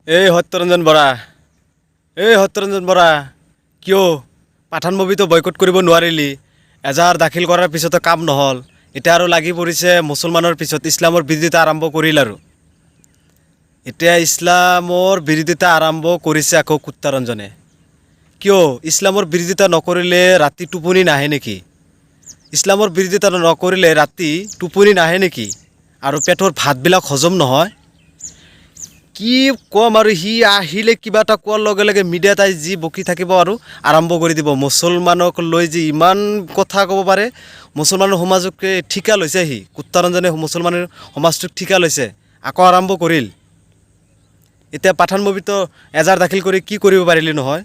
এই সত্যৰঞ্জন বৰা, এই সত্যৰঞ্জন বৰা, কিয় পাঠান মুভিটো বয়কট কৰিব নোৱাৰিলি? এজাহাৰ দাখিল কৰাৰ পিছতো কাম নহ'ল। এতিয়া আৰু লাগি পৰিছে মুছলমানৰ পিছত, ইছলামৰ বিৰোধিতা আৰম্ভ কৰিল। আৰু এতিয়া ইছলামৰ বিৰোধিতা আৰম্ভ কৰিছে আকৌ কুত্তাৰঞ্জনে। কিয় ইছলামৰ বিৰোধিতা নকৰিলে ৰাতি টোপনি নাহে নেকি? ইছলামৰ বিৰোধিতা নকৰিলে ৰাতি টোপনি নাহে নেকি? আৰু পেটৰ ভাতবিলাক হজম নহয়? কি ক'ম আৰু, সি আহিলে কিবা এটা কোৱাৰ লগে লগে মিডিয়াত আহি যি বকি থাকিব আৰু আৰম্ভ কৰি দিব। মুছলমানক লৈ যে ইমান কথা ক'ব পাৰে, মুছলমানৰ সমাজকে ঠিকা লৈছে সি। কুত্তাৰঞ্জনে মুছলমানৰ সমাজটোক ঠিকা লৈছে, আকৌ আৰম্ভ কৰিল। এতিয়া পাঠান মুভিটো এজাহাৰ দাখিল কৰি কি কৰিব পাৰিলি নহয়?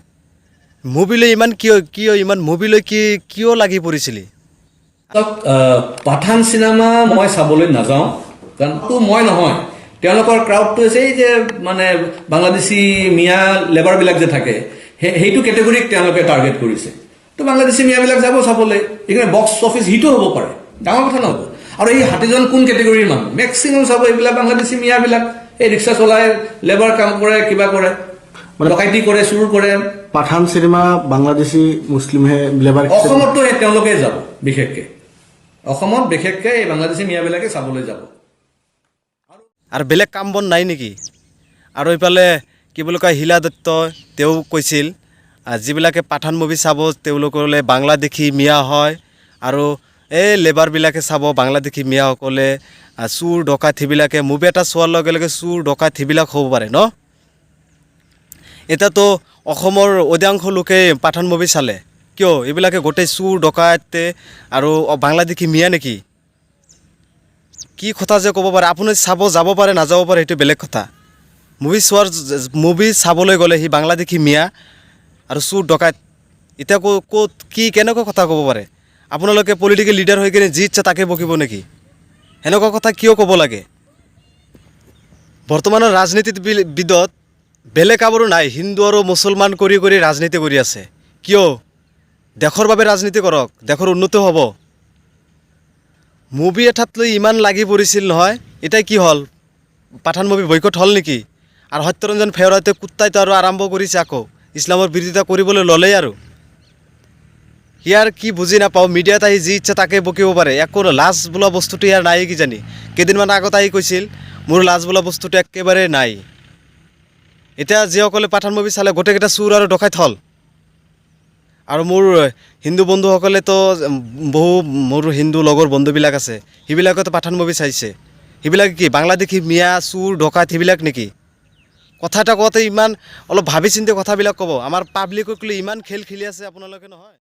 মুভিলৈ ইমান কিয় ইমান মুভিলৈ কি কিয় লাগি পৰিছিলি? চাওক, পাঠান চিনেমা মই চাবলৈ নাযাওঁ, কাৰণ তো মই নহয়, তেওঁলোকৰ ক্ৰাউডটো হৈছে এই যে মানে বাংলাদেশী মিয়া লেবাৰবিলাক যে থাকে, সেইটো কেটেগৰীক তেওঁলোকে টাৰ্গেট কৰিছে। তো বাংলাদেশী মিয়াবিলাক যাব চাবলৈ, সেইকাৰণে বক্স অফিচ হিটো হ'ব পাৰে, ডাঙৰ কথা নহ'ব। আৰু এই ষাঠিজন কোন কেটেগৰীৰ মানুহ? মেক্সিমাম চাব এইবিলাক বাংলাদেশী মিয়াবিলাক, এই ৰিক্সা চলাই, লেবাৰ কাম কৰে, কিবা কৰে, ডকাইতি কৰে, চুৰ কৰে। পাঠান চিনেমা বাংলাদেশী মুছলিমহে লেবাৰ? অসমততো সেই তেওঁলোকে যাব বিশেষকে, অসমত বিশেষকে এই বাংলাদেশী মিয়াবিলাকে চাবলৈ যাব। আৰু বেলেগ কাম বন নাই নেকি? আৰু ইফালে কি বুলি কয়, শিলা দত্ত তেওঁ কৈছিল, যিবিলাকে পাঠান মুভি চাব তেওঁলোকলে বাংলাদেশী মিয়া হয় আৰু এই লেবাৰবিলাকে চাব, বাংলাদেশী মিয়াসকলে, চোৰ ডকাইত সেইবিলাকে মুভি এটা চোৱাৰ লগে লগে চোৰ ডকাইত সেইবিলাক হ'ব পাৰে ন? এতিয়াতো অসমৰ অধিকাংশ লোকে পাঠান মুভি চালে। কিয় এইবিলাকে গোটেই চোৰ ডকাইতে আৰু বাংলাদেশী মিয়া নেকি? কি কথা যে ক'ব পাৰে! আপুনি চাব যাব পাৰে, নাযাব পাৰে, সেইটো বেলেগ কথা। মুভি চাবলৈ গ'লে সি বাংলাদেশী মিয়া আৰু চোৰ ডকাইত। এতিয়া ক'ত কি কেনেকুৱা কথা ক'ব পাৰে? আপোনালোকে পলিটিকেল লিডাৰ হৈ কিনে যি ইচ্ছা তাকে বকিব নেকি? সেনেকুৱা কথা কিয় ক'ব লাগে? বৰ্তমানৰ ৰাজনীতিবিদত বেলেগ কামৰো নাই, হিন্দু আৰু মুছলমান কৰি কৰি ৰাজনীতি কৰি আছে। কিয়? দেশৰ বাবে ৰাজনীতি কৰক, দেশৰ উন্নতি হ'ব। মুভি এটাত লৈ ইমান লাগি পৰিছিল নহয়, এতিয়া কি হ'ল? পাঠান মুভি বয়কট হ'ল নেকি? আৰু সত্যৰঞ্জন ফেওৰাতে কুত্তাইতো আৰু আৰম্ভ কৰিছে, আকৌ ইছলামৰ বিৰোধিতা কৰিবলৈ ল'লেই। আৰু ইয়াৰ কি বুজি নাপাওঁ, মিডিয়াত আহি যি ইচ্ছা তাকে বকিব পাৰে। একো লাজ বোলা বস্তুটো ইয়াৰ নাই কিজানি। কেইদিনমান আগত আহি কৈছিল, মোৰ লাজ বোলা বস্তুটো একেবাৰে নাই। এতিয়া যিসকলে পাঠান মুভি চালে গোটেইকেইটা চোৰ আৰু ডকাইত হ'ল। আৰু মোৰ হিন্দু বন্ধুসকলেতো বহু, মোৰ হিন্দু লগৰ বন্ধুবিলাক আছে, সেইবিলাকেতো পাঠান মুভি চাইছে। সেইবিলাক কি বাংলাদেশী মিয়া চোৰ ডকাইত সেইবিলাক নেকি? কথা এটা কওঁতে ইমান অলপ ভাবি চিন্তি কথাবিলাক ক'ব। আমাৰ পাব্লিকক লৈ ইমান খেল খেলি আছে আপোনালোকে নহয়।